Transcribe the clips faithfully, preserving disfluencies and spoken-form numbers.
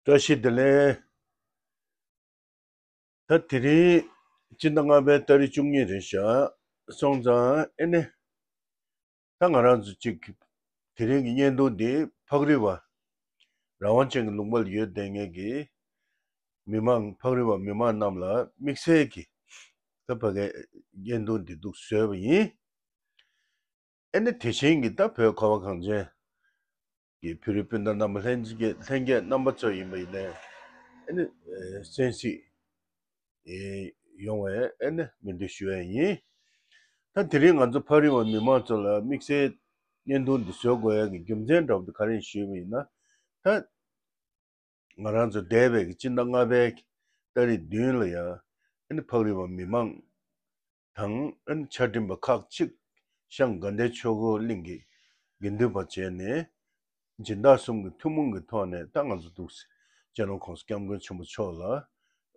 བཀྲ་ཤིས་བདེ་ལེགས། ད་དེ་རིང་སྤྱི་ཟླ་ལྔ་པའི་ཏ་རིག་བཅུ་གཉིས་རེད་ཤག་སོང་ཙང་ཨེ་ནི། ད་ང་རང་ཚོ་གཅིག་དེ་རིང་གི་བརྙན་ཐུང་འདི་ཕག་རི་བ། རང་དབང་ཅན་གྱི་ལུང་པ་ལ་ཡོད་བསྡད་མཁན་གྱི་མི་མང་ཕག་རི་བ་མི་མང་རྣམས་ལ་དམིགས་བསལ་གྱི་ད་ཕ་གའི་བརྙན་ཐུང་འདི་འདུག་བཟོས་པ་ཡིན། ཨེ་ནི་དེ་བཞིན་གྱི་ད་བོད་ཁ་བ་གངས་ཅན་གྱི་བོད་རིགས་སྤུན་ཟླ་རྣམ་པ་ལྷན་རྒྱས་ལྷན་རྒྱས་རྣམ་པ་ཚོ་ཡིན་པ་ཡིན་ནའི་ཨེ་ནི་གསན་གཟིགས་ཡོང་བའི་ཨེ་ནི་སྨོན་འདུན་ཞུ་ཡ་ཡིན། ད་དེ་རིང་ང་ཚོ་ཕག་རི་བ་མི་མང་ཚོ་ལ་དམིགས་བསལ་བརྙན་ཐུང་འདི་བཟོ་དགོས་ཡ་གི་རྒྱུ་མཚན་འདྲ་བོ་འདི་ག་རེ་ཡིན་ཞུས་པ་ཡིན་ན། ད་ང་རང་ཚོ་འདས་པའི་གི་སྤྱི་ཟླ་ལྔ་པའི་གི་ཏ་རིག་བདུན་ལ་ཡ་ཨེ་ནི་ཕག་རི་བ་མི་མང་དང་ཨེ་ནི་ཆ་འཕྲིན་པ་ཁག་ཅིག་ཤང་དགའ་ལྡན་ཆོས་འཁོར་གླིང་གི་དགེ་འདུན་པ་བྱས་ནས་སྦྱིན་བདག་གསུམ་གྱི་ཐུན་མོང་གི་ཐོག་ནས་ད་ང་ཚོ་འདུག་སེ་སྤྱི་ནོར་༸གོང་ས་༸སྐྱབས་མགོན་ཆེན་པོ་མཆོག་ལ་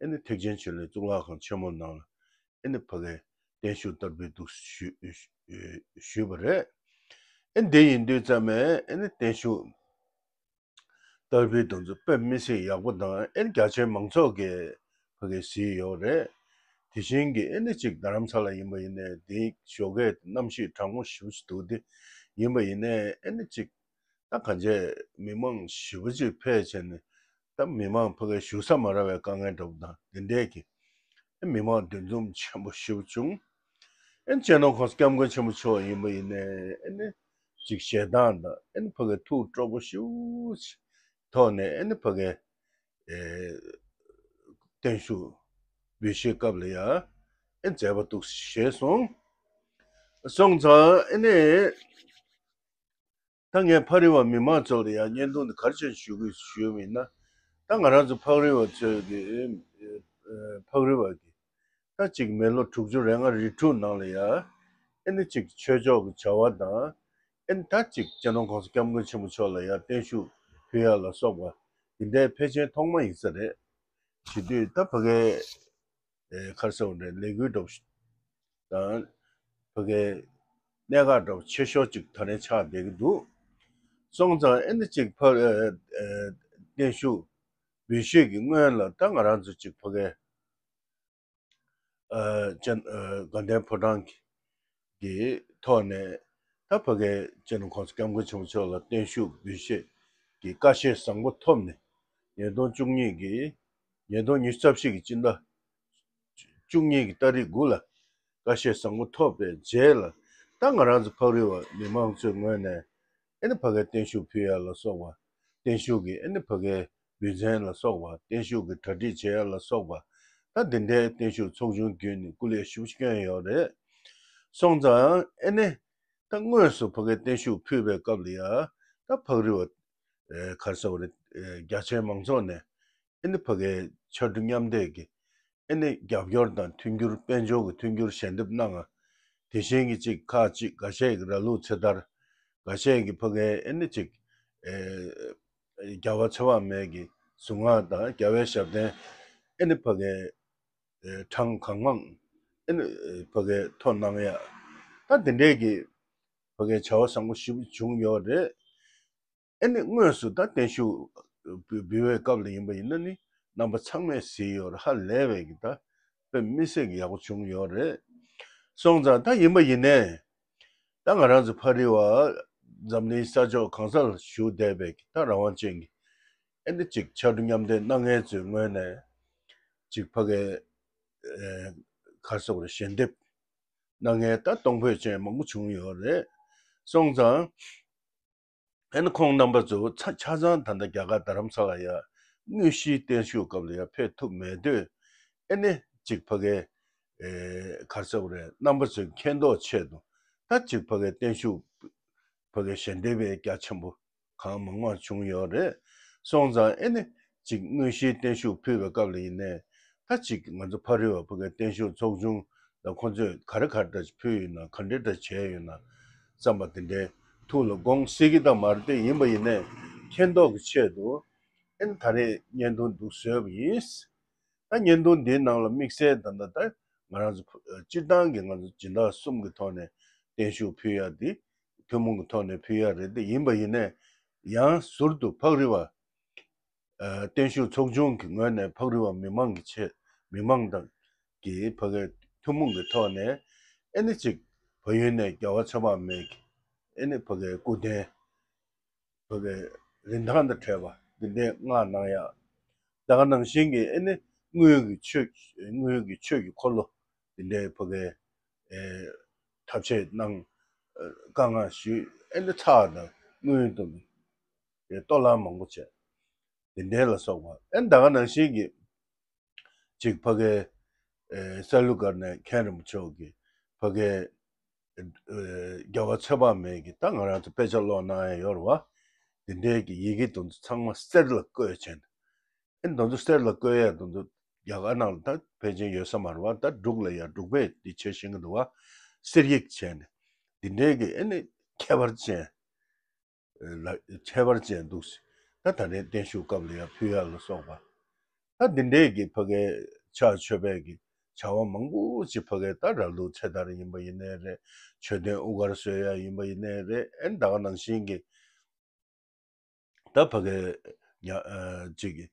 ཨེ་ནི་ཐེག་ཆེན་ཆོས་གླིང་གཙུག་ལག་ཁང་ཆེན་མོ་ནང་ལ་ཨེ་ནི་ཕ་གའི་བརྟན་བཞུགས་བསྟར་འབུལ་འདུག་ཞུ་ཞུས་པ་རེད། ཨེ་འདི་ཡིན་དུས་ཙམ་ནས་ཨེ་ནི་བརྟན་བཞུགས་བསྟར་འབུལ་དེ་ཚོ་དཔེ་མི་སྲིད་ཡག་པོ་དང་ཨེ་ནི་རྒྱ་ཆེའི་མང་ཚོགས་ཀྱིས་ཕ་གའི་གཟིགས་ཡོད་རེད། དེ་བཞིན་གྱི་ཨེ་ནི་གཅིག་རྡ་རམ་ས་ལ་ཡིན་པ་ཡིན་ནའི་དེའི་ཞོགས་ཀས་གནམ་གཤིས་གྲང་མོ་ཞེ་པོ་ཞིག་འདུག་དེ་ཡིན་པ་ཡིན་ནའི་ཨེ་ནི་གཅིག་ད་གང་བྱས་མི་མང་ཞེ་པོ་ཅིག་ཕེབས་བྱས་ནས་ད་མི་མང་ཕ་གའི་བཞུགས་ས་མ་རག་པའི་དཀའ་ངལ་འདྲ་པོ་དང་དེ་འདྲས་ཀྱི་ཨེ་མི་མང་འདུ་འཛོམས་ཆེན་པོ་ཞེ་པོ་བྱུང་། ཨེ་སྤྱི་ནོར་༸གོང་ས་༸སྐྱབས་མགོན་ཆེན་པོ་མཆོག་ཡིན་པ་ཡིན་ནའི་ཨེ་ནི་ཅིག་ཞལ་ཏང་དང་ཨེ་ནི་ཕ་གའི་ཐུགས་སྤྲོ་པོ་ཞེ་པོ་ཅིག་ཐོག་ནས་ཨེ་ནི་ཕ་གའི་ཨེ་བརྟན་བཞུགས་འབུལ་བཞེས་སྐབས་ལ་ཡ་ཨེ་མཛད་པ་འདུག་ཞེས་གསུངས། སོང་ཙང་ཨེ་ནི། ད་ངས་ཕག་རི་བ་མི་མང་ཚོ་ལ་ཡང་བརྙན་ཐུང་འདི་ག་རེ་བྱས་ནས་ཞུ་དགོས་ཞུས་པ་ཡིན་ན། ད་ང་རང་ཚོ་ཕག་རི་བ་ཚོས་ཀྱི་ཨེ་ཨེ་ཕག་རི་བ་གི་ད་ཅིག་མི་ལོ་དྲུག་ཅུ་རེ་ལྔ་རེ་དྲུག་ནང་ལ་ཡ་ཨེ་ནི་ཅིག་ཆོས་ཕྱོགས་ཀྱི་བྱ་བ་དང་ཨེ་ནི་ད་ཅིག་སྤྱི་ནོར་༸གོང་ས་༸སྐྱབས་མགོན་ཆེན་པོ་མཆོག་ལ་ཡ་བརྟན་བཞུགས་ཕུལ་ཡ་ལ་སོགས་པ་འདི་འདྲའི་ཕལ་ཆེར་ཐོག་མ་ཡིན་ས་རེད། བྱེད་དུས་ད་ཕ་གའི་ཨེ་ག་རེ་ཟེར་དགོས་རེད། ལས་འགུལ་འདྲ་པོ་ཞིག་དང་ཕ་གའི་གནད་འགག་འདྲ་པོ་ཆེ་ཤོས་ཅིག་ད་ནས་ཆགས་བསྡད་ཀྱི་འདུག་སོང་ཙང་ཨེ་ནི་ཅིག་ཕ་ཨེ་ཨེ་བརྟན་བཞུགས་འབུལ་བཞེས་ཀྱི་སྔོན་ལ་ད་ང་རང་ཚོ་ཅིག་ཕ་གའི་ཨ་ཅན་ཨ་དགའ་ལྡན་ཕོ་བྲང་གི་ཐོག་ནས་ད་ཕ་གའི་སྤྱི་ནོར་༸གོང་ས་༸སྐྱབས་མགོན་ཆེན་པོ་མཆོག་ལ་བརྟན་བཞུགས་འབུལ་བཞེས་ཀྱི་བཀའ་བཞེས་བཟང་པོ་ཐོབ་ནས་ཉིས་སྟོང་བཅུ་གཉིས་ཀྱི་ཉིས་སྟོང་ཉི་ཤུ་རྩ་བཞི་གི་སྤྱི་ཟླ་བཅུ་གཉིས་ཀྱི་ཏ་རིག་དགུ་ལ་བཀའ་བཞེས་བཟང་པོ་ཐོབ་པའི་རྗེས་ལ་ད་ང་རང་ཚོ་ཕག་རི་བ་མི་མང་ཚོའི་ངོས་ནས་ཨེ་ནི་ཕ་གའི་བརྟན་བཞུགས་ཕུལ་ཡ་ལ་སོགས་པ་བརྟན་བཞུགས་ཀྱི་ཨེ་ནི་ཕ་གའི་འབུལ་ཚན་ལ་སོགས་པ་བརྟན་བཞུགས་ཀྱི་གྲ་སྒྲིག་བྱེད་ཡ་ལ་སོགས་པ་ད་འདི་འདྲའི་བརྟན་བཞུགས་ཚོགས་ཆུང་བརྒྱུད་ནས་སྐུ་ལས་ཞུ་སྐྱོན་ཡོད་རེད། སོང་ཙང་ཨེ་ནི་ད་དངོས་སུ་ཕ་གའི་བརྟན་བཞུགས་ཕུལ་བའི་སྐབས་ལ་ཡ་ད་ཕག་རི་བ་ཨེ་ག་རེ་ཟེར་དགོས་རེད། ཨེ་རྒྱ་ཆེའི་མང་ཚོགས་ནས་ཨེ་ནི་ཕ་གའི་ཕྱར་གྲུ་མཉམ་འདེགས་ཀྱི་ཨེ་ནི་རྒྱབ་སྐྱོར་དང་མཐུན་འགྱུར་དཔལ་འབྱོར་གྱི་མཐུན་འགྱུར་ཞལ་འདེབས་གནང་ང་། དེ་བཞིན་གྱི་ཅིག་ཁག་ཅིག་འགའ་ཤས་ཀྱི་ར་ལུག་ཚེ་ཐར། འགའ་ཤས་ཀྱི་ཕ་གའི་ཨེ་ནི་ཅིག་ཨེ་རྒྱལ་བ་ཚེ་དབང་མའི་གི་གཟུངས་སྔགས་དང་རྒྱལ་བའི་ཞབས་བརྟན་ཨེ་ནི་ཕ་གའི་ཨེ་གྲངས་གང་མང་ཨེ་ནི་ཕ་གའི་ཐོབ་གནང་ཡ། ད་དེ་འདྲས་ཀྱི་ཕ་གའི་བྱ་བ་བཟང་པོ་ཞེ་པོ་བྱུང་ཡོད་རེད། ཨེ་ནི་དངོས་སུ་ད་བརྟན་བཞུགས་འབུལ་བའི་སྐབས་ལ་ཡིན་པ་ཡིན་ན་ནི་རྣམ་པ་ཚང་མས་གཟིགས་ཡོད་རེད། ཧ་ལས་པའི་གི་ད་དཔེ་མི་སྲིད་ཀྱི་ཡག་པོ་བྱུང་ཡོད་རེད། སོང་ཙང་ད་ཡིན་པ་ཡིན་ནའི་ད་ང་རང་ཚོ་ཕག་རི་བ་འཛམ་གླིང་ས་ཕྱོགས་གང་སར་བཞུགས་བསྡད་པའི་གི་ད་རང་དབང་ཅན་གྱི་ཨེ་ནི་ཅིག་ཕྱར་གྲུ་མཉམ་འདེགས་གནང་མཁན་ཚོའི་ངོས་ནས་ཅིག་ཕ་གའི་ཨེ་ག་རེ་ཟེར་དགོས་རེད། ཞལ་འདེབས་གནང་མཁན་ད་གཏོང་ཕོད་ཅན་མང་པོ་བྱུང་ཡོད་རེད། སོང་ཙང་ཨེ་ནི་ཁོང་རྣམ་པ་ཚོ་ཆ་ཆ་ཚང་ད་ལྟ་རྒྱ་གར་རྡ་རམ་ས་ལ་ཡ་དངོས་གཞིའི་བརྟན་བཞུགས་སྐབས་ལ་ཡ་ཕེབས་ཐུབ་མེད་དུས་ཨེ་ནི་ཅིག་ཕ་གའི་ཨེ་ག་རེ་ཟེར་དགོས་རེད། རྣམ་པ་ཚོའི་མཁྱེན་རྟོགས་ཆེད་དུ་ད་ཅིག་ཕ་གའི་བརྟན་བཞུགས་ཕ་གའི་ཞལ་འདེབས་པའི་རྒྱ་ཆེན་པོ་གང་མང་མང་བྱུང་ཡོད་རེད། སོང་ཙང་ཨེ་ནི་ཅིག་དངོས་གཞིའི་བརྟན་བཞུགས་ཕུལ་བའི་སྐབས་ལ་ཡིན་ནའི་ད་ཅིག་ང་ཚོ་ཕ་རི་བ་ཕ་གའི་བརྟན་བཞུགས་ཚོགས་ཆུང་ལ་ཁོང་ཚོས་ག་རེ་ག་རེ་འདྲ་ཞིག་ཕུལ་ཡོད་ན། ག་འདྲ་འདྲ་བྱས་ཡོད་ན་བསམ་པ་དེ་འདྲའི་ཐུགས་ལ་དགོངས་སྲིད་ཀྱི་ད་མ་རེད་དེ། ཡིན་པ་ཡིན་ནའི་མཁྱེན་རྟོགས་ཀྱི་ཆེད་དུ་ཨེ་ནི་ད་རེས་བརྙན་ཐུང་འདུག་བཟོས་པ་ཡིན། ད་བརྙན་ཐུང་འདིའི་ནང་ལ་དམིགས་བསལ་ད་ལྟ་ད་ང་རང་ཚོ་སྤྱིར་བཏང་གི་ང་ཚོ་སྦྱིན་བདག་གསུམ་གྱི་ཐོག་ནས་བརྟན་བཞུགས་ཕུལ་ཡ་འདི་ཐུན་མོང་གི་ཐོག་ནས་ཕུལ་ཡ་རེད་དེ། ཡིན་པ་ཡིན་ནའི་ཡང་ཟུར་དུ་ཕག་རི་བ་ ཨ་བརྟན་བཞུགས་ཚོགས་ཆུང་གི་ངོས་ནས་ཕག་རི་བ་མི་མང་གི་ཆེད་མི་མང་དང་གི་ཕ་གའི་ཐུན་མོང་གི་ཐོག་ནས་ཨེ་ནི་ཅིག་བལ་ཡུལ་ནས་རྒྱལ་བ་ཚེ་དཔག་མེད་ཀྱི་ཨེ་ནི་ཕ་གའི་སྐུ་རྟེན་ཕ་གའི་རིན་ཐང་དང་བྲལ་བ་འདི་འདྲའི་མངགས་གནང་ཡག་ད་ག་ནང་བཞིན་གྱི་ཨེ་ནི་དངུལ་གྱི་ཆོས་དངུལ་གྱི་ཆོས་ཀྱི་འཁོར་ལོ་འདི་འདྲའི་ཕ་གའི་ཨེ་ཐབས་ཤེས་གནང་ཨེ་བཀའ་མངགས་ཞུས། ཨེ་ནི་ཚགས་དང་དངུལ་དང་ཨེ་སྟོད་ལྭ་མང་པོ་བྱས། དེ་འདྲའི་ལ་སོགས་པ་ཨེ་ད་ག་ནང་བཞིན་གྱི་ཅིག་ཕ་གའི་ཨེ་སཱ་ལུ་སྒར་ནས་མཁན་རིན་པོ་ཆེ་གིས་ཕ་གའི་ཨེ་རྒྱལ་བ་ཚེ་དཔག་མེད་ཀྱི་ད་ང་རང་ཚོ་དཔེ་ཆ་ཀློག་གནང་ཡ་ཡོད་རེད་བ། དེ་འདྲའི་གི་ཡི་གེ་དེ་ཚོ་ཚང་མ་གསེར་ལ་བརྐོས་བྱས་ནས་ཨེ་དེ་ཚོ་གསེར་ལ་བརྐོས་ཡ་དེ་ཚོ་རྒྱ་གར་ནང་ལ་ད་ཕལ་ཆེར་ཡོད་ས་མ་རེད་བ། ད་འབྲུག་ལ་ཡ་འབྲུག་པས་འདི་བྱེད་ཤེས་ཀྱི་འདུག་བ། གསེར་ཡིག་བྱས་ནས་འདི་འདྲའི་གི་ཨེ་ནི་ཁྱད་པར་ཅན། ལ་ཁྱད་པར་ཅན་འདུག་ད་ད་རེས་བརྟན་བཞུགས་སྐབས་ལ་ཡང་ཕུལ་ཡག་ལ་སོགས་པ། ད་འདི་འདྲས་ཀྱི་ཕ་གའི་ཕྱག་མཆོད་པའི་གི་བྱ་བ་མང་པོ་ཅིག་ཕ་གའི་ད་ར་ལུག་ཚེ་ཐར་ཡིན་པ་ཡིན་ནའི་རེད། མཆོད་རྟེན་དབུ་སྐར་བཟོ་ཡག་ཡིན་པ་ཡིན་ནའི་རེད། ཨེ་ད་ག་ནང་བཞིན་གྱི་ད་ཕ་གའི་ཉ་ཨ་ཅིག་གི་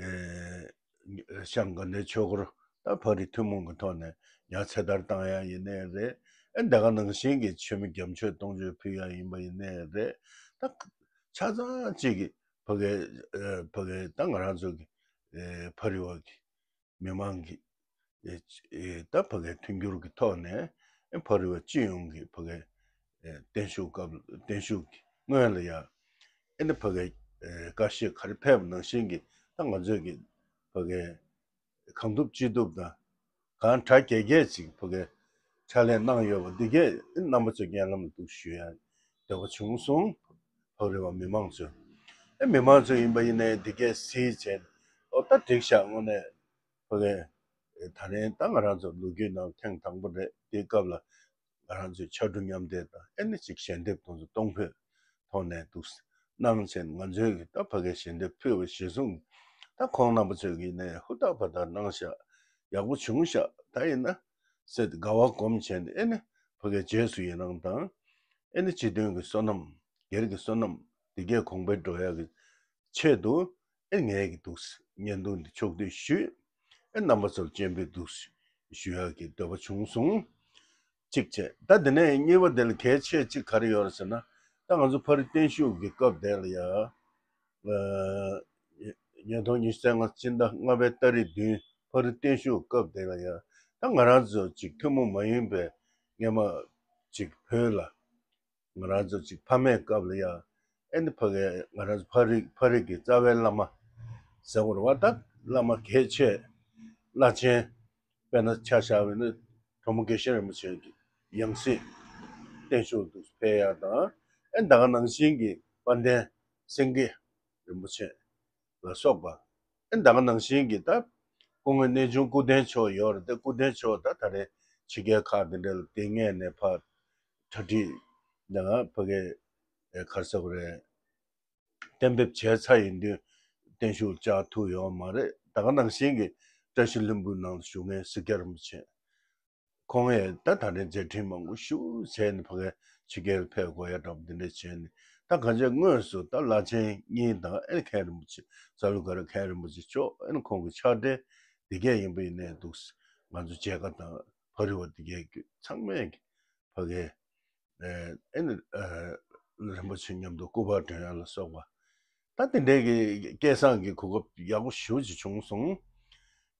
ཨེ་ཤང་དགའ་ལྡན་ཆོས་འཁོར་ད་ཕག་རི་ཐུན་མོང་གི་ཐོག་ནས་ཉ་ཚེ་ཐར་བཏང་ཡག་ཡིན་ནའི་རེད། ཨེ་ད་ག་ནང་བཞིན་གྱི་མཆོད་མེ་བརྒྱ་མཆོད་སྟོང་མཆོད་ཕུལ་ཡག་ཡིན་པ་ཡིན་ནའི་རེད། ད་ཆ་ཚང་ཅིག་གི་ཕ་གའི་ཨེ་ཕ་གའི་ད་ང་རང་ཚོ་གི་ཨེ་ཕ་རི་བ་གི་མི་མང་གི་ཨེ་ཨེ་ད་ཕ་གའི་མཐུན་འགྱུར་གྱི་ཐོག་ནས་ཨེ་ཕ་རི་བ་སྤྱི་ཡོངས་ཀྱི་ཕ་གའི་ཨེ་བརྟན་བཞུགས་སྐབས་བརྟན་བཞུགས་ཀྱི་སྔོན་ལ་ཡ་ཨེ་ནི་ཕ་གའི་ཨེ་བཀའ་བཞེས་ག་རེ་ཕེབས་པ་ནང་བཞིན་གྱི་ད་ང་ཚོས་ཀྱི་ཕ་གའི་གང་ཐུབ་ཅི་ཐུབ་དང་གང་དྲག་རྒྱས་རྒྱས་ཅིག་ཕ་གའི་ཕྱག་ལས་གནང་ཡོད་པ་འདི་གས་ཨེ་རྣམ་པ་ཚོའི་སྙན་ལམ་ལ་འདུག་ཞུ་ཡ་འདོད་པ་བྱུང་སོང་། ཕག་རི་བ་མི་མང་ཚོས་ཨེ་མི་མང་ཚོ་ཡིན་པ་ཡིན་ནའི་འདི་གས་གཟིགས་བྱས་ཨོ་ད་འགྲིག་ཤག་དངོས་གནས། ཕ་གའི་ད་རིང་ད་ང་རང་ཚོ་ལོ་རྒྱུས་ནང་ཐེངས་དང་པོ་རེད། དེའི་སྐབས་ལ་ང་རང་ཚོའི་ཕྱར་གྲུ་མཉམ་འདེགས་དང་ཨེ་ནི་ཅིག་ཞལ་འདེབས་དེ་ཚོ་གཏོང་ཕོད་ཐོག་ནས་འདུག་གནང་བྱས་ང་ཚོས་ཀྱི་ད་ཕ་གའི་ཞལ་འདེབས་ཕུལ་བ་གཞིར་བཟུང་ད་ཁོང་རྣམ་པ་ཚོས་ཀྱི་ནས་ཧུར་ཐག་བ་ཐག་གནང་ཤག་ཡག་པོ་བྱུང་ཤག་ད་ཡིན་ན་སེ་དགའ་བ་སྒོམ་བྱས་ནས་ཨེ་ནི་ཕ་གའི་རྗེས་སུ་ཡི་རང་དང་ཨེ་ནི་སྤྱི་མཐུན་གྱི་བསོད་ནམས་སྒེར་གྱི་བསོད་ནམས་འདི་གས་གོང་འཕེལ་འགྲོ་ཡག་གི་ཆེད་དུ་ཨེ་ངས་ཀྱི་འདུག་བརྙན་ཐུང་འདི་ཕྱོགས་བསྡུས་ཞུས། ཨེ་རྣམ་པ་ཚོར་སྤྱན་འབུལ་འདུག་ཞུ་ཡག་གི་འདོད་པ་བྱུང་སོང་། གཅིག་བྱས། ད་དེ་ནས་གཉིས་པ་དེ་ལ་གལ་ཆེ་གཅིག་ག་རེ་ཡོད་རེད་ཟེར་ན། ད་ང་ཚོ་ཕ་རི་བརྟན་བཞུགས་ཀྱི་སྐབས་དེ་ལ་ཡ། ཉིས་སྟོང་ཉི་ཤུ་རྩ་ལྔ་སྤྱི་ཟླ་ལྔ་པའི་ཏ་རིག་བདུན་ཕ་རི་བརྟན་བཞུགས་སྐབས་དེ་ལ་ཡ། ད་ང་རང་ཚོ་གཅིག་ཐུན་མོང་མ་ཡིན་པའི་སྔས་མ་གཅིག་བོད་ལ། ང་རང་ཚོ་གཅིག་ཕ་མེས་སྐབས་ལ་ཡ། ཨེ་ནི་ཕ་གའི་ང་རང་ཚོ་ཕ་རི་ཕ་རི་གི་རྩ་བའི་བླ་མ་ཟེར་བ་རེད་བ། ད་བླ་མ་གལ་ཆེ་བླ་ཆེན་དཔེར་ན་ཆ་བཞག་པ་ཡིན་ན་གྲོང་པ་དགེ་བཤེས་རིན་པོ་ཆེ་གི་ཡང་སྲིད་བརྟན་བཞུགས་དུ་ཕེབས་ཡག་དང་ཨེ་ད་ག་ནང་བཞིན་གྱི་དཔལ་ལྡན་སེང་གེ་རིན་པོ་ཆེ་ལ་སོགས་པ། ཨེ་ད་ག་ནང་བཞིན་གྱི་ད་སྐུ་ངོ་གནས་ཆུང་སྐུ་རྟེན་མཆོག་ཡོད་རེད་དེ། སྐུ་རྟེན་མཆོག་ད་ད་རེས་ཕྱི་རྒྱལ་ཁག་འདི་འདྲ་ལ་དེ་སྔས་ནས་ཕར་གྲ་སྒྲིག་ཡང་ཕ་གའི་ཨེ་ག་རེ་ཟེར་དགོས་རེད། གཏན་འབེབས་བྱས་ཚར་ཡིན་དུས་བརྟན་བཞུགས་བཅར་ཐུབ་ཡོད་མ་རེད། ད་ག་ནང་བཞིན་གྱི་བཀྲ་ཤིས་ལྷུན་པོའི་ནང་ལ་བཞུགས་མཁན་སེང་གེ་རིན་པོ་ཆེ་ཁོང་ཡང་ད་ད་རེས་མཛད་འཕྲིན་མང་པོ་ཞེ་པོ་བྱས་ནས་ཕ་གའི་ཕྱི་རྒྱལ་ཕེབས་དགོས་ཡ་འདྲ་པོ་འདི་འདྲ་བྱས་ནས། ད་གང་ཅི་དངོས་སུ་ད་བླ་ཆེན་གཉིས་དང་ཨེ་མཁན་རིན་པོ་ཆེ་ས་ལུ་ག་ར་མཁན་རིན་པོ་ཆེ་མཆོག་ཨེ་ཁོང་གི་ཕྱག་སྦྲེལ་འདི་གས་ཡིན་པ་ཡིན་ནའི་འདུག་ང་ཚོ་མཇལ་ཁ་དང་ཕ་རི་བ་འདི་གས་ཚང་མས་ཕ་གའི་ཨེ་ནི་རིན་པོ་ཆེ་མཉམ་དུ་སྐུ་པར་སྒྲོན་ཡ་ལ་སོགས་པ། ད་དེ་འདྲའི་གི་སྐལ་བཟང་གི་གོ་སྐབས་ཡག་པོ་ཞེ་པོ་ཅིག་བྱུང་སོང་།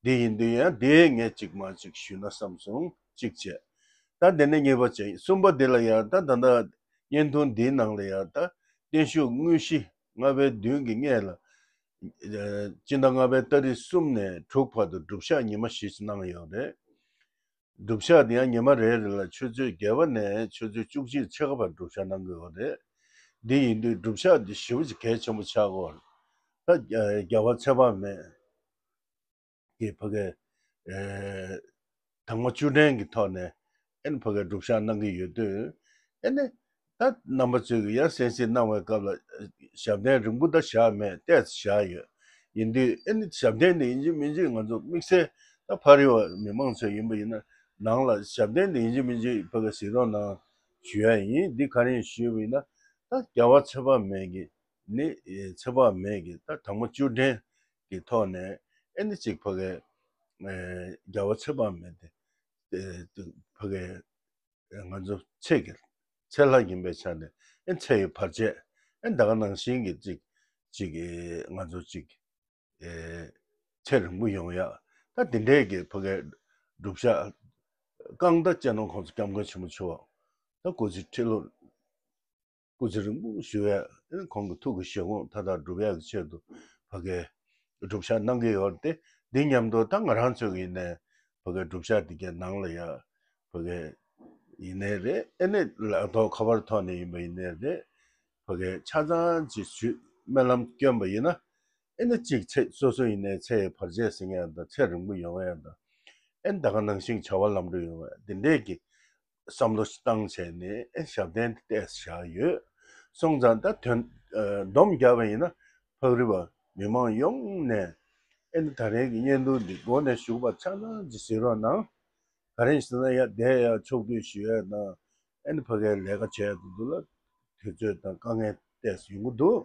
འདི་ཡིན་དུས་ཡང་དེ་ངས་གཅིག་མ་གཅིག་ཞུས་ན་བསམ་སོང་། གཅིག་བྱས། ད་དེ་ནས་གཉིས་པ་བྱས། གསུམ་པ་འདི་ལ་ཡང་ད་ད་ལྟ་བརྙན་ཐུང་འདིའི་ནང་ལ་ཡང་ད་བརྟན་བཞུགས་དངོས་གཞི་ལྔ་པའི་བདུན་གྱི་སྔས་ལ་སྤྱི་ཟླ་ལྔ་པའི་ཏ་རིག་གསུམ་ནས་དྲུག་བར་དུ་སྒྲུབ་ཞག་ཉི་མ་བཞི་ཞིག་གནང་ཡོད་རེད། སྒྲུབ་ཞག་འདི་ཡང་ཉི་མ་རེ་རེ་ལ་ཆུ་ཚོད་བརྒྱད་པ་ནས་ཆུ་ཚོད་བཅུ་གཅིག་ཕྱེད་ཀ་བར་སྒྲུབ་ཞག་གནང་གི་ཡོད་རེད། འདི་ཡིན་དུས་སྒྲུབ་ཞག་འདི་ཞེ་པོ་ཅིག་གལ་ཆེན་པོ་ཆགས་ཀྱི་ཡོད་རེད། ད་རྒྱལ་བ་ཚེ་དཔག་མེད་ཀྱི་ཕ་གའི་དང་པོ་བཅུ་དྲན་གྱི་ཐོག་ནས་ཨེ་ནི་ཕ་གའི་སྒྲུབ་ཞག་གནང་གི་ཡོད་དུས་ཨེ་ནི། ད་རྣམ་པ་ཚོས་ཀྱི་ཡང་གསན་གཟིགས་གནང་བའི་སྐབས་ལ་ཞབས་བརྟན་རིང་པོ་ད་བཞག་མེད། ཏོག་ཙམ་བཞག་ཡོད། ཡིན་དུས་ཨེ་ནི་ཞབས་བརྟན་འདི་ཡིན་གཅིག་མིན་གཅིག་ང་ཚོ་དམིགས་བསལ་ད་ཕ་རི་བ་མི་མང་ཚོ་ཡིན་པ་ཡིན་ན་ནང་ལ་ཞབས་བརྟན་འདི་ཡིན་གཅིག་མིན་གཅིག་ཕ་གི་གཟིགས་རོགས་གནང་ཞུ་ཡ་ཡིན། འདི་ག་རེ་ཞུས་པ་ཡིན་ན་ད་རྒྱལ་བ་ཚེ་དཔག་མེད་ཀྱི་ནི་ཚེ་དཔག་མེད་ཀྱི་ད་དང་པོ་བཅུ་དྲན་ གི་ཐོག་ནས་ཨེ་ནི་ཅིག་ཕ་གི་ཨེ་རྒྱལ་བ་ཚེ་དཔག་མེད་དེ་ཨེ་ཕ་གི་ང་ཚོ་ཚེ་གི་ཚེ་ལྷ་ཡིན་པའི་ཆ་ནས་ཨེ་ཚེ་ཡི་བར་ཆད་ཨེ་ད་ག་ནང་བཞིན་གྱི་ཅིག་ཅིག་ཨེ་ང་ཚོ་ཅིག་ཨེ་ཚེ་རིང་པོ་ཡོང་ཡག་ད་དེ་འདྲས་ཀྱི་ཕ་གའི་སྒྲུབ་བྱ་རྐང་ད་སྤྱན་ནོར་༸གོང་ས་༸སྐྱབས་མགོན་ཆེན་པོ་མཆོག་ད་སྐུ་ཚེ་ཁྲི་ལོ་སྐུ་ཚེ་རིང་པོ་བཞུགས་ཡག་ཁོང་གི་ཐུགས་ཀྱི་བཞེད་དགོངས་མཐའ་དག་སྒྲུབ་ཡག་གི་ཆེད་དུ་ཕ་གའི་སྒྲུབ་བྱ་གནང་གི་ཡོད་དེ། འདི་མཉམ་དུ་ད་ང་རང་ཚོ་གི་ཡིན་ནའི་ཕ་གའི་སྒྲུབ་བྱ་འདི་གའི་ནང་ལ་ཡ་ཕ་གའི་ཡིན་ནའི་རེད། ཨེ་ནས་ལག་ཐོག་ཁ་པར་ཐོག་ནས་ཡིན་པ་ཡིན་ནའི་རེད། ཕ་གའི་ཆ་ཚང་ཅིག་ཞུས་སྨོན་ལམ་བསྐྱོན་པ་ཡིན་ན། ཨེ་ནས་གཅིག་ཚེ་སོ་སོ་ཡིན་ནའི་ཚེ་ཡི་བར་ཆད་ཟིན་ཡག་དང་ཚེ་རིང་པོ་ཡོང་ཡག་དང་། ཨེ་ནས་ད་ག་ནང་བཞིན་བྱ་བ་ལམ་འགྲོ་ཡོང་བ་འདི་འདྲས་ཀྱི་བསམ་བློ་ཞིག་བཏང་བྱས་ནས་ཨེ་ཞབས་བརྟན་དེ་བལྟས་བཞག་ཡོད། སོང་ཙང་ད་དོན་སྡོམ་བརྒྱབ་པ་ཡིན་ན་ཕག་རི་བ་མི་མང་ཡོངས་ནས་ཨེ་ནས་ད་རེས་ཀྱི་བརྙན་ཐུང་འདི་མགོ་ནས་མཇུག་བར་ཆ་ཚང་ཅིག་གཟིགས་རོགས་གནང་། ག་རེ་ཡིན་ཟེར་ན་ཡ་བསྡད་ཡ་ཕྱོགས་བསྡུས་ཞུ་ཡ་དང་ཨེ་ནི་ཕ་གའི་ལས་ཀ་བྱས་དུས་ཚོད་ལ་དུས་ཚོད་དང་དཀའ་ངལ་ཏོག་ཙམ་ཡོང་གི་འདུག་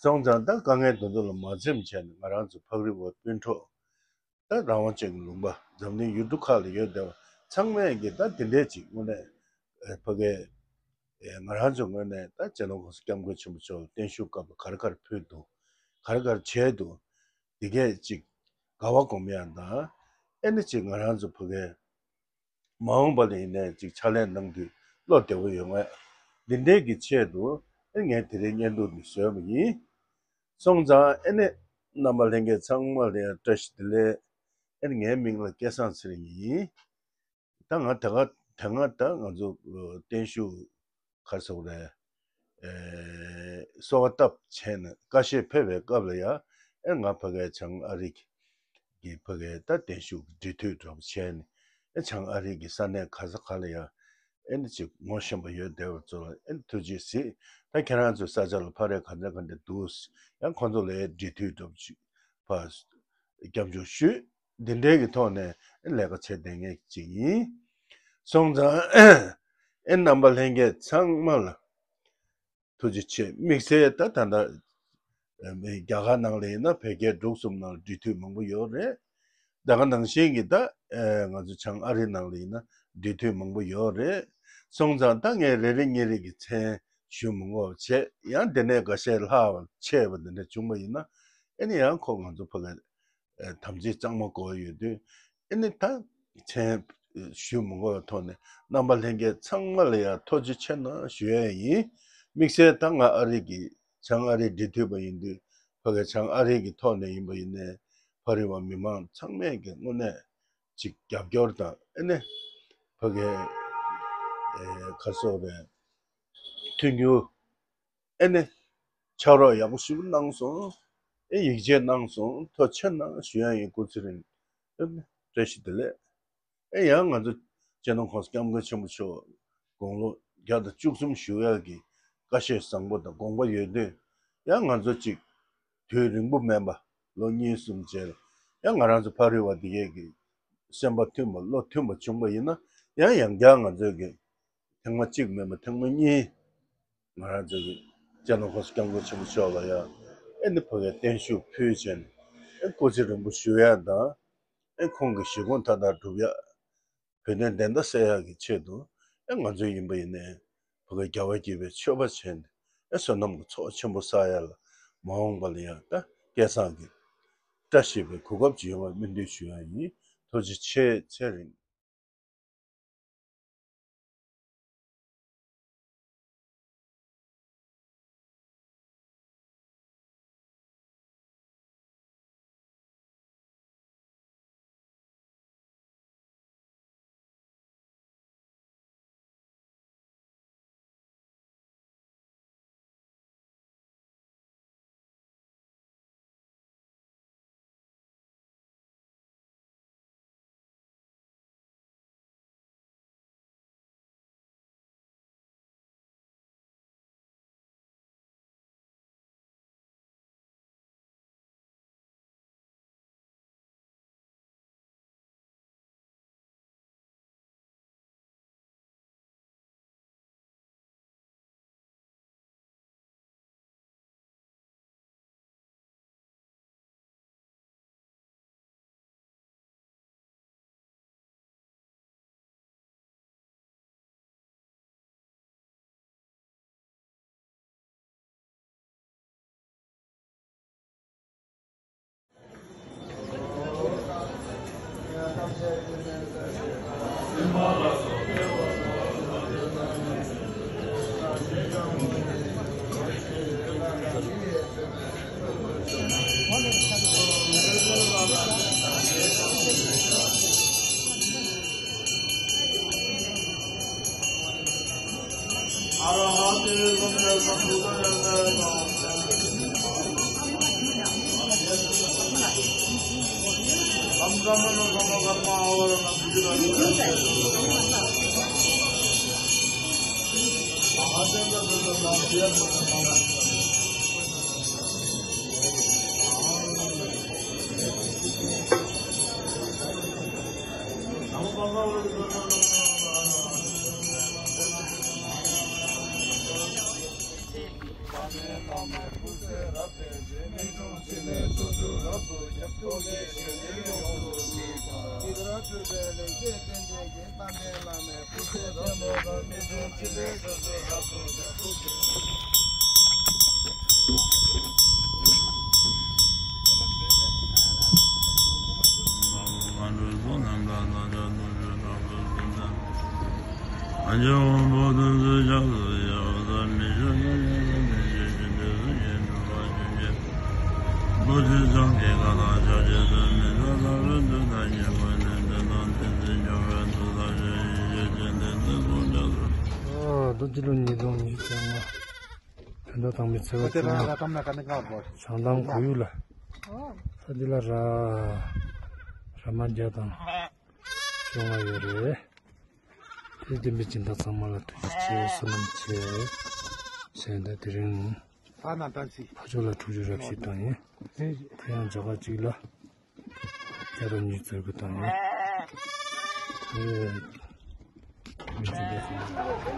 སོང་ཙང་ད་དཀའ་ངལ་དེ་ཚོ་ལ་མ་འཛེམས་བྱས་ནས་ང་རང་ཚོ་ཕག་རི་བ་སྤུན་གྲོགས་ད་རང་དབང་ཅན་གྱི་ལུང་པ་འཛམ་གླིང་ཡུལ་གྲུ་ཁག་ལ་ཡོད་བསྡད་པ་ཚང་མས་ཀྱི་ད་དེ་འདྲས་ཅིག་དངོས་གནས་ཕ་གའི་ང་རང་ཚོ་ངོས་ནས་ད་སྤྱི་ནོར་༸གོང་ས་༸སྐྱབས་མགོན་ཆེན་པོ་མཆོག་ལ་བརྟན་བཞུགས་སྐབས་ལ་ག་རེ་ག་རེ་ཕུལ་འདུག་ག་རེ་ག་རེ་བྱས་འདུག་དེ་གས་ཅིག་དགའ་བ་སྒོམ་ཡག་དང་ཨེ་ནི་ཅིག་ང་རང་ཚོ་ཕ་གའི་མ་འོངས་པ་ལ་ཡིན་ནའི་ཅིག་ཕྱག་ལས་གནང་དུས་བློ་བདེ་བོ་ཡོང་ངེས། འདི་འདྲས་ཀྱི་ཆེད་དུ་ཨེ་ངས་དེ་རིང་བརྙན་ཐུང་འདི་བཟོས་པ་ཡིན། སོང་ཙང་ཨེ་ནི་རྣམ་པ་ལྷན་རྒྱས་ཚང་མ་ལ་ཡང་བཀྲ་ཤིས་བདེ་ལེགས། ཨེ་ནི་ངའི་མིང་ལ་སྐལ་བཟང་ཚེ་རིང་ཡིན། ད་ང་ད་ག་དེ་སྔ་ད་ང་ཚོ་བརྟན་བཞུགས་ག་རེ་ཟེར་དགོས་རེད། ཨེ་གསོལ་བ་བཏབ་བྱས་ནས་ཀ་ཤས་ཕེབས་པའི་སྐབས་ལ་ཡ་ཨེ་ང་ཕ་གའི་བྱང་ཨ་རི་གི་ཕ་གའི་ད་བརྟན་བཞུགས་ཀྱི་འབྲེལ་མཐུད་འདྲ་པོ་བྱས་ནས་ཨེ་བྱང་ཨ་རི་གི་ས་གནས་ག་ས་ག་ལ་ཡ་ཨེ་ནི་ཅིག་ངོ་ཤེས་པ་ཡོད་བསྡད་པ་ཚོ་ལ་ཨེ་ནི་ཐུགས་རྗེ་གཟིགས། ད་ཁྱེད་རང་ཚོའི་ས་ཆ་ལ་ཕ་རེ་ག་འདྲ་ག་འདྲ་འདུག་ཡང་ཁོང་ཚོ་ལ་ཡ་འབྲེལ་མཐུད་འདྲ་པོ་ཅིག་ཕར་སྐྱབས་འཇུག་ཞུས། འདི་འདྲའི་གི་ཐོག་ནས་ལས་ཀ་བྱེད་བསྡད་མཁན་ཅིག་ཡིན། སོང་ཙང་ཨེ་རྣམ་པ་ལྷན་རྒྱས་ཚང་མ་ལ་ཐུགས་རྗེ་ཆེ། དམིགས་བསལ་ད་ད་ལྟ་རྒྱ་གར་ནང་ལ་ཡིན་ན་བོད་རྒྱའི་འབྲུག་གསུམ་ནང་ལ་འབྲེལ་མཐུད་མང་པོ་ཡོད་རེད། ད་ག་ནང་བཞིན་གྱི་ད་ང་ཚོ་བྱང་ཨ་རི་ནང་ལ་ཡིན་ན་འབྲེལ་མཐུད་མང་པོ་ཡོད་རེད། སོང་ཙང་ད་ངས་རེ་རེ་གཉིས་རེ་གི་མཚན་ཞུ་མི་དགོས་པ་བྱས། ཡང་དེ་ནས་འགའ་ཤས་ལྷག་པ་ཆད་པ་དེ་འདྲ་བྱུང་བ་ཡིན་ན་ཨེ་ནི་ཡང་ཁོ་ང་ཚོ་ཕ་གི་དམ་ཚིག་གཙང་མ་དགོས་ཡོད་དུས། ཨེ་ནི་ད་མཚན་ཞུ་མི་དགོས་པའི་ཐོག་ནས་རྣམ་པ་ལྷན་རྒྱས་ཚང་མ་ལ་ཡང་ཐུགས་རྗེ་ཆེ་གནང་ཞུ་ཡ་ཡིན། དམིགས་བསལ་ད་ང་ཨ་རི་གི་བྱང་ཨ་རི་འབྲེལ་མཐུད་པ་ཡིན་དུས་ཕ་གི་བྱང་ཨ་རི་གི་ཐོག་ནས་ཡིན་པ་ཡིན་ནའི་ཕ་རི་བ་མི་མང་ཚང་མས་ཀྱི་དངོས་གནས་ཅིག་རྒྱབ་སྐྱོར་དང་ཨེ་ནི་ཕ་གི་ཨེ་ག་རེ་ཟེར་དགོས་རེད། མཐུན་འགྱུར། ཨེ་ནི། ཕྱག་རོགས་ཡག་པོ་ཞེ་པོ་གནང་སོང་། ཨེ་ཡིད་ཆེས་གནང་སོང་། ཐུགས་རྗེ་ཆེ་གནང་ཞུ་ཡ་ཡིན། སྐུ་ཚེ་རིང་། ཨེ་ནི། བཀྲ་ཤིས་བདེ་ལེགས། ཨེ་ཡང་ང་ཚོ་སྤྱི་ནོར་༸གོང་ས་༸སྐྱབས་མགོན་ཆེན་པོ་མཆོག་དགུང་ལོ་བརྒྱ་དང་བཅུ་གསུམ་བཞུགས་ཡག་གི་བཀའ་བཤད་བཟང་པོ་དང་དགོངས་པ་ཡོད་དུས། ཡང་ང་ཚོ་ཅིག་དུས་རིང་པོ་མིན་པ་ལོ་གཉིས་གསུམ་རྗེས་ལ་ཡང་ང་རང་ཚོ་ཕ་རི་བ་འདི་གས་ཀྱི་སེམས་པ་མཐུན་པ་བློ་མཐུན་པ་བྱུང་པ་ཡིན་ན་ཡང་ཡང་བསྐྱར་ང་ཚོས་ཀྱི་ཐེངས་མ་གཅིག་མིན་པ་ཐེངས་མ་གཉིས། ང་རང་ཚོ་གི་སྤྱི་ནོར་༸གོང་ས་༸སྐྱབས་མགོན་ཆེན་པོ་མཆོག་ལ་ཡང་ཨེ་ནི་ཕ་གིའི་བརྟན་བཞུགས་ཕུལ་བྱས་ནས་ཨེ་སྐུ་ཚེ་རིང་པོ་བཞུགས་ཡག་དང་ཨེ་ཁོང་གི་བཞེད་དགོངས་མཐའ་དག་སྒྲུབ་ཡག་བོད་དོན་བདེན་མཐའ་གསལ་ཡག་གི་ཆེད་དུ་ཨེ་ང་ཚོ་ཡིན་པ་ཡིན་ནའི་ཕ་གིའི་རྒྱལ་བ་དགྱེས་པའི་མཆོད་པ་བྱས་ནས་ཨེ་བསོད་ནམས་ཀྱི་ཚོགས་ཆེན་པོ་བསགས་ཡག་ལ་མ་འོངས་པ་ལ་ཡང་ད་སྐལ་བཟང་གི་བཀྲ་ཤིས་པའི་གོ་སྐབས་ཅིག་ཡོང་བའི་སྨོན་འདུན་ཞུ་ཡག་ཡིན། ཐུགས་རྗེ་ཆེ། ཚེ་རིང་། ཨ། རྡོ་རྗེ་གླིང་ཉིས་སྟོང་ཉི་ཤུ་རྩ་ལྔ། བོད་ཟླ་དང་པོའི་ཚེས་པ་བཅོ་ལྔ། བྱང་ཐང་ཁོར་ཡུག་ལ། ས་འདི་ལ་ར། ར་མ་བརྒྱ་དང་བཅོ་ལྔ་ཡོད་རེད། དེ་བདེན་པའི་སྦྱིན་བདག་ཚང་མ་ལ་ཐུགས་རྗེ་ཆེ། བསོད་ནམས་ཆེ། ཟེར་ད་དེ་རིང་ཕ་ཕྱོགས་ལ་འཁྲུག་རྩོད་རབ་ཞིག་བཏང་ཡིན། དེ་ཡང་རྒྱ་གར་གཅིག་ལ་བརྒྱ་དང་ཉི་ཤུ་རྩ་དགུ་བཏང་ཡིན། དེ་མི་གཅིག་པ་ཞིག་ཡིན།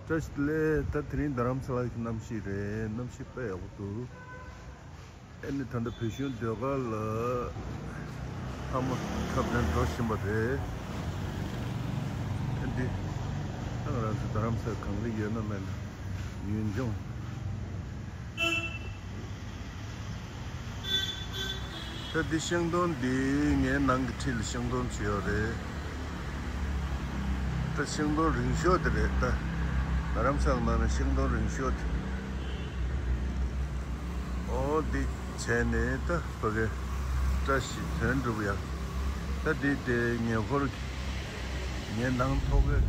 བཀྲ་ཤིས་བདེ་ལེགས། ད་དེ་རིང་རྡ་རམ་ས་ལ་གི་གནམ་གཤིས་རེད། གནམ་གཤིས་དཔེ་ཡག་པོ་འདུག་ཨ་ནི་ད་ལྟ་བོད་གཞུང་ཟློས་གར་ལ་ལྷ་མོ་འཁྲབ་སྟོན་འགྲོ་བཞིན་པ་རེད། ཨ་འདི་ད་ང་རང་ཚོ་རྡ་རམ་ས་ལ་གངས་རི་ཡོད་ན་མེད་ན་ཡུལ་ལྗོངས། ད་འདི་ཤིང་སྡོང་འདི་ངའི་ནང་གི་འཁྲིས་ལ་ཤིང་སྡོང་ཅིག་ཡོད་རེད། ད་ཤིང་སྡོང་རིང་ཤོས་དེ་རེད། ད་རྡ་རམ་ས་ལ་ནང་ན་ཤིང་སྡོང་རིང་ཤོས་དེ། འོ་འདི་བྱས་ནས་ད་ཕ་གི་བཀྲ་ཤིས་དོན་གྲུབ་ཡ། ད་འདི་དེ་ཉེ་འཁོར་གྱི་ངའི་ནང་ཐོག་གི།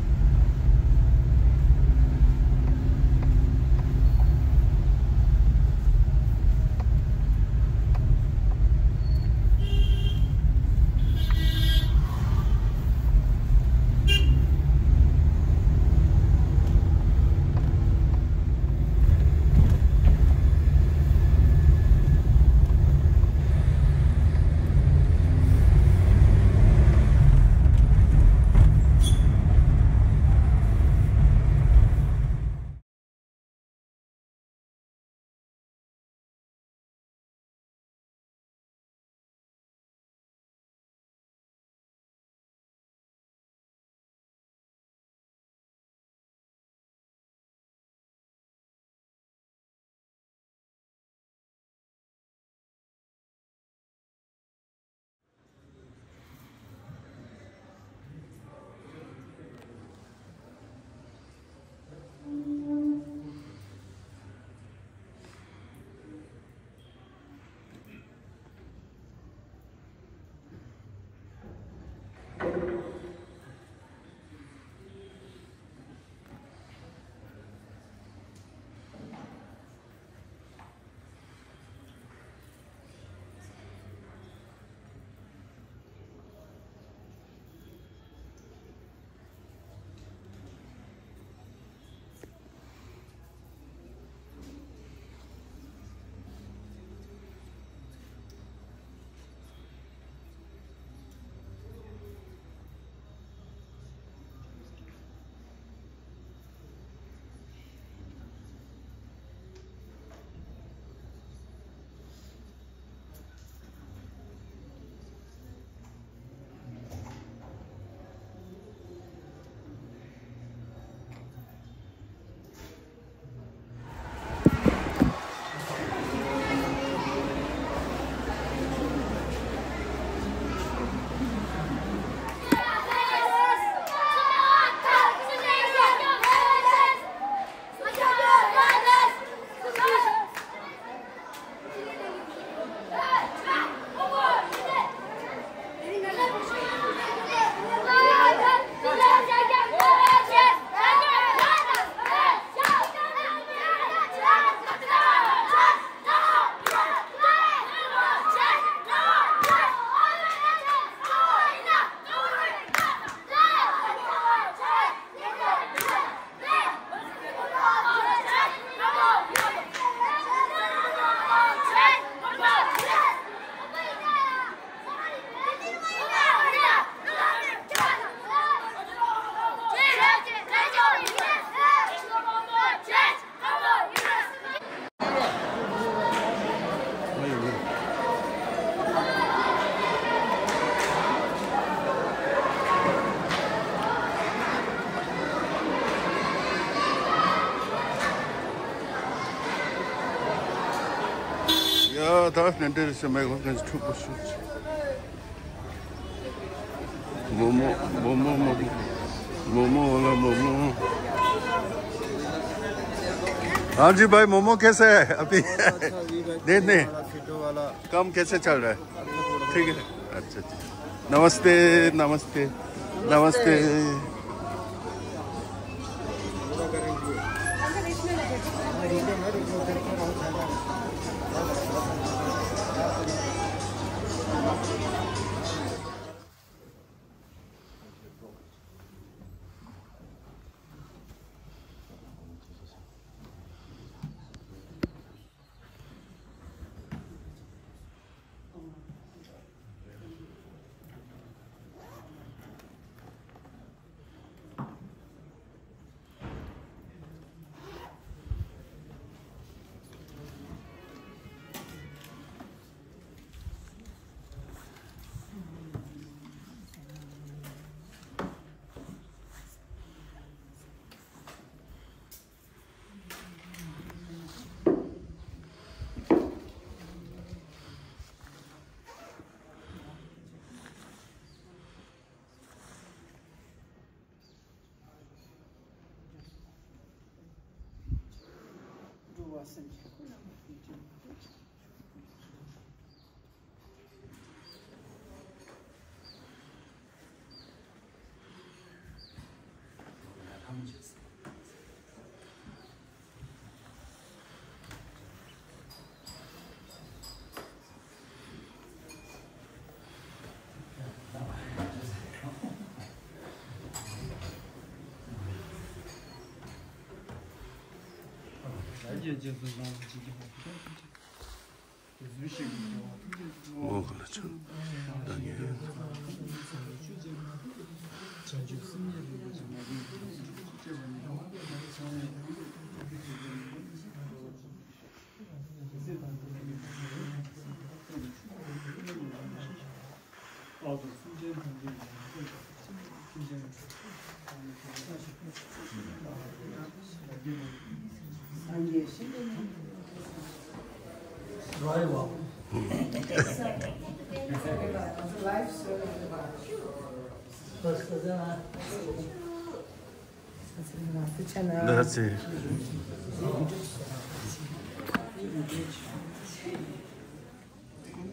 ད་ནན་ཏན་རེད་ཤག་མེད་གོ་གང་ཅི་འཁྲུག་པོ་ཞུ། མོ་མོ་མོ་མོ་མོ་མོ་མོ་ལ་མོ་མོ། हाँ जी भाई, मोमो कैसे है अभी? अच्छा, अच्छा, ये भाई, नहीं, नहीं। वाला, फिटो वाला। काम कैसे चल रहा है? ठीक है। अच्छा, अच्छा। नमस्ते, नमस्ते, नमस्ते।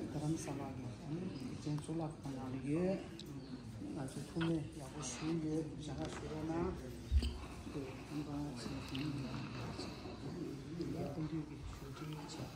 རྡ་རམ་ས་ལ་གི་ཨ་ནི་རྒྱན་གཙུག་ལག་ཁང་ནང་ལ་ཡོད། ང་ཚོ་ཐུགས་སྨོན་ཡག་པོ་ཞུས་ཡོད། ཞག་ཁ་ཞུ་རོགས་གནང་། དེ་ཁང་པ་ཆེ་ཁང་ཡག་པོ་ཞུ་རྒྱུ་ཡིན། ཁོང་ཚོས་ཀྱི་ཞུ་འབྲེལ་བྱས།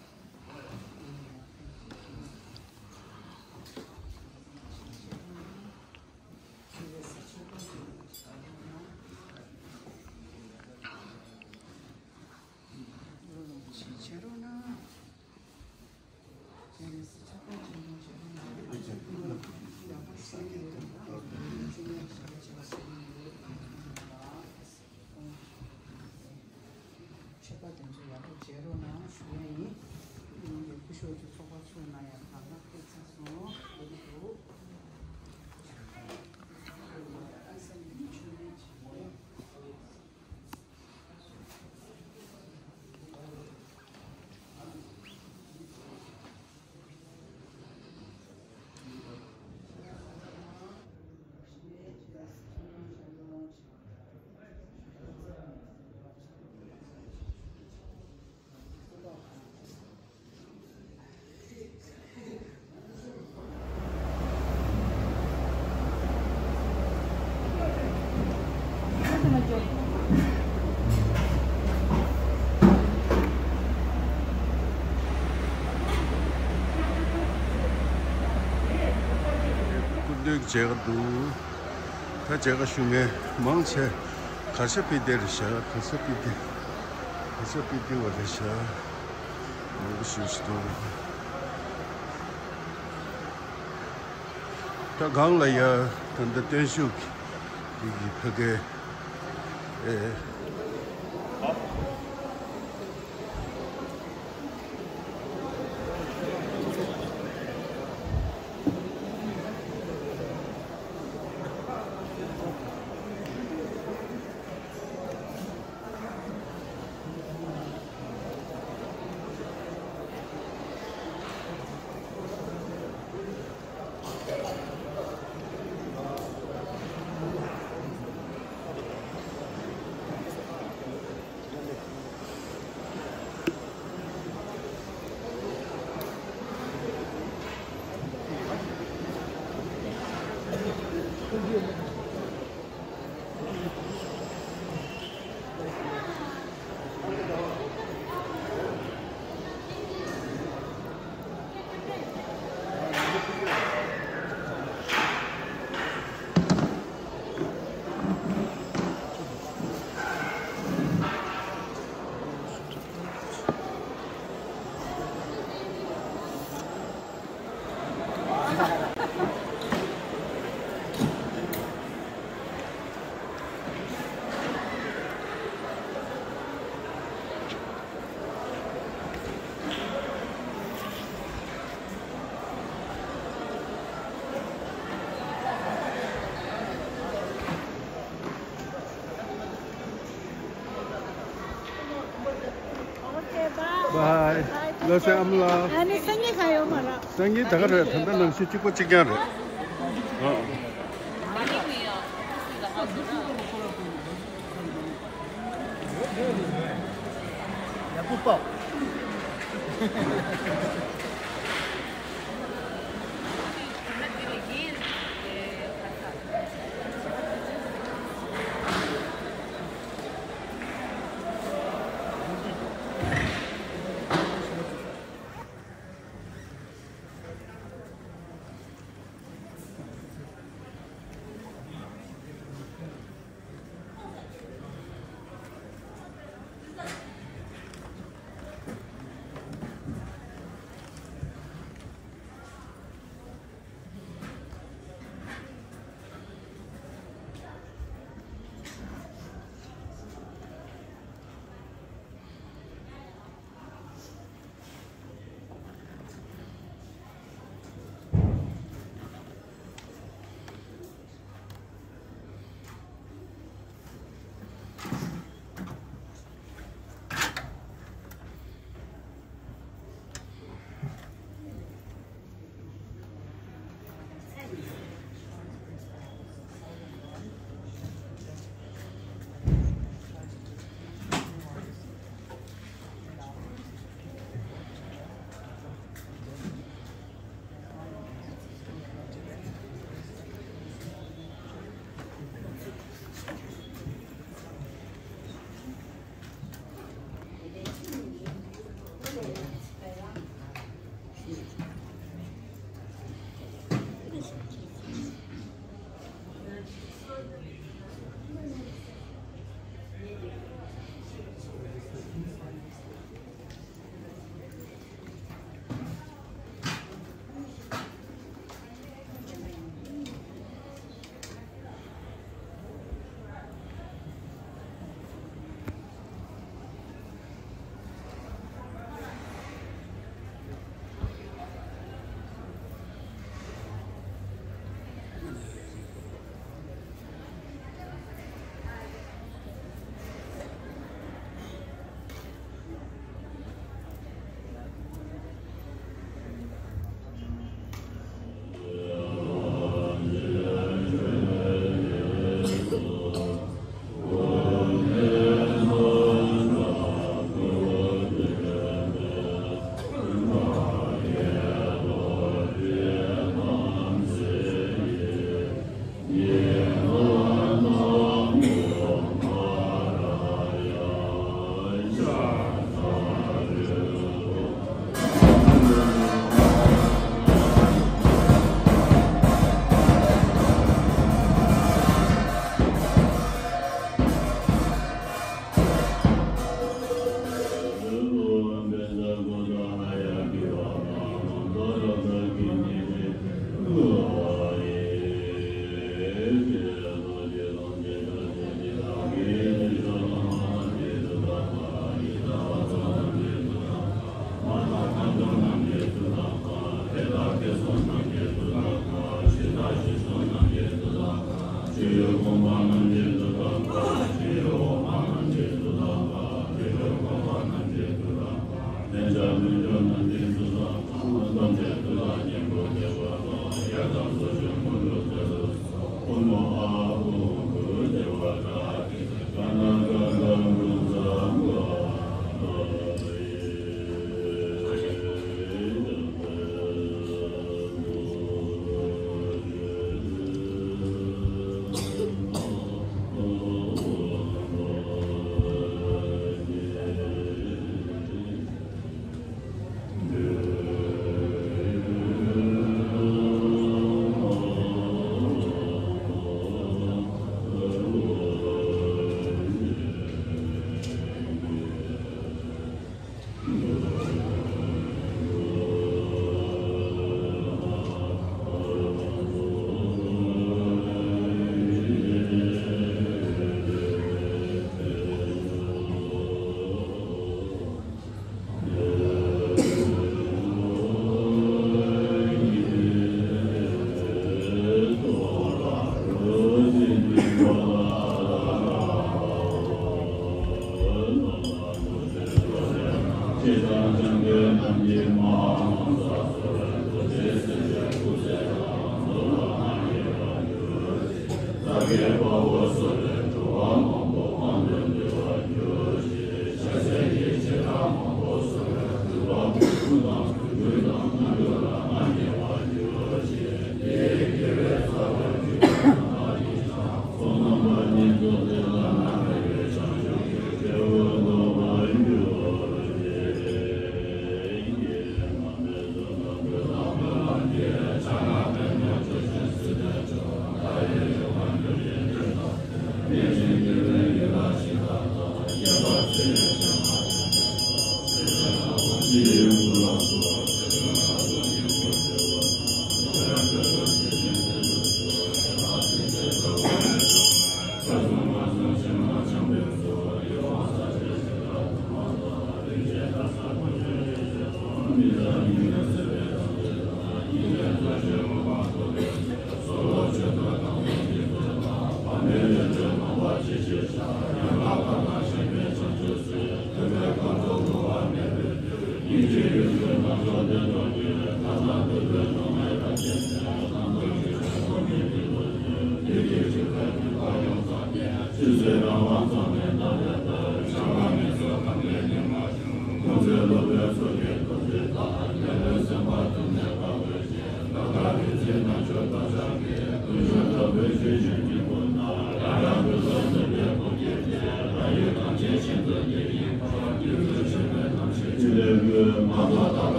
མཆོད་པ་དེ་ཚོ་ཡག་པོ་མཇལ་རོགས་གནང་ཞུ་ཡ་ཡིན། ཡིན་གྱི་སྐུ་ཞབས་ཀྱི་ཚོགས་པ་ཚོ་ན་ཡང་གང་ལ་ཕེབས་ཚར་སོང་། ལོ་རྒྱུས་འདུག་སྐུ་མདུན་མཇལ་ག་འདུག་ད་མཇལ་ཁ་ཞུ་མཁན་མང་ཆེ་གར་ཞ་པི་ཏི་རེད་ཤག་གར་ཞ་པི་ཏི། གར་ཞ་པི་ཏི་བ་རེད་ཤག་མང་པོ་ཞིག་ཞིག་འདུག་ད་སྒང་ལ་ཡ་ད་ལྟ་བརྟན་བཞུགས་ཀྱི་ཕ་གི་ཨེ། བྷའི། ལགས་སོ་ཨ་མ་ལགས། ཨ་ནི་སང་ཉིན་ག་ཡོད་མ་རེད། སང་ཉིན་ད་ག་རེད། ད་ལྟ་ནང་བཞིན་གཅིག་པ་གཅིག་རྐྱང་རེད། ཨ། ཡག་པོ་པོ།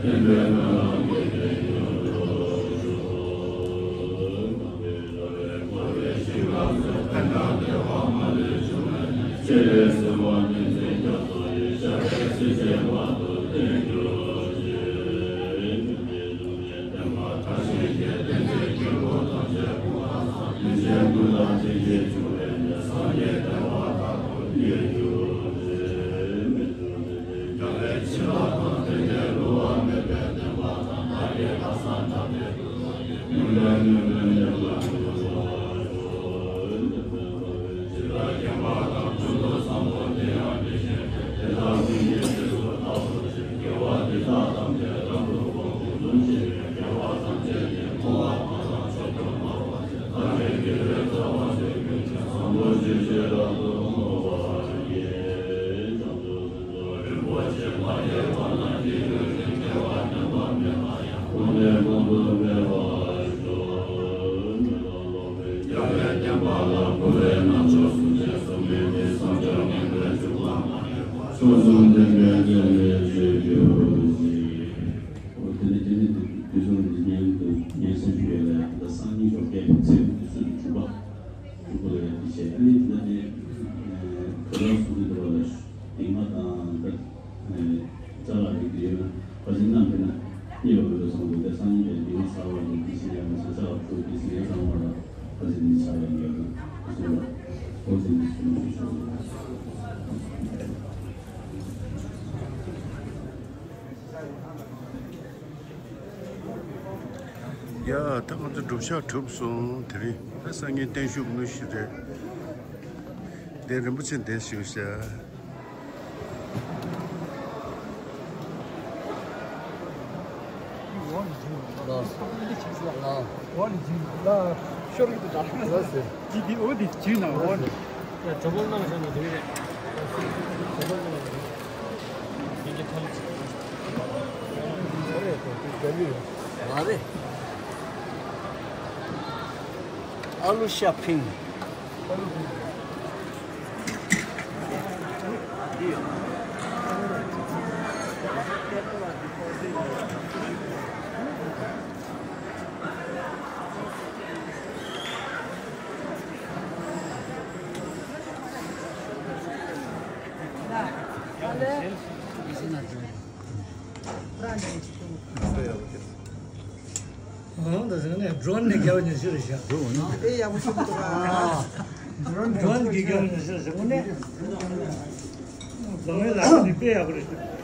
དེ་ནས་དེ་ནས་དུས་གསུམ་འདི་སྙན་དུ་སྙན་སེམས་ཞུ་ཡ་ལ་ད་སང་ཉིན་ཞོགས་ཀས་ཚེས་དུས་གསུམ་དྲུག་པ། ཕྲུ་གུ་ལ་ཡང་འདི་བྱས། ཨ་ནི་འདི་ནི་ཁོ་རང་གསུང་གི་འདུག་བ་ལ། དེ་སྔ་དང་ད་རྩ་ལག་རིགས་དེ་ཡོད་ན་ཕ་ཆེན་རྣམས་དེ་ན་རྙེད་པ་མི་འདུག་གསུངས་འདུག་དེ་སང་ཉིན་དེ་འདི་སྔ་གསར་བ་འདུག་དེ་ཤི་ཡང་མི་ཤི་ས་བ་ཕྲུ་དེ་ཤི་ཡང་ཚང་མ་ལ་ཕ་ཆེན་འདི་ཆགས་ཡང་ཡོད་ན་གསུངས་ལ། ཨོ་དེ་འདི་གསུང་ཞུ་ཞུ། ཡ། ད་ང་ཚོ་སྒྲུབ་ཞག་གྲུབ་སོང་། དེ་རིང་ད་སང་ཉིན་བརྟན་བཞུགས་དངོས་གཞི་རེད། དེ་རིན་པོ་ཆེ་འདིར་བཞུགས་ཤག་ང་རེད། ཨ་ལུ་ཤ་ཕིང་། ཨང་། ད་ཟེར་ནས་ཌོ་རོན་ནས་རྒྱབ་ཉེ་ཤོས་རེད་ཤག་ཌོ་རོན་གྱིས་རྒྱབ་ཉེ་ཤོས་རེད་ཤག་དངོས་གནས་བཟང་ངན་ལ་འདི་དཔེ་ཡག་པོ་རེད་ཤག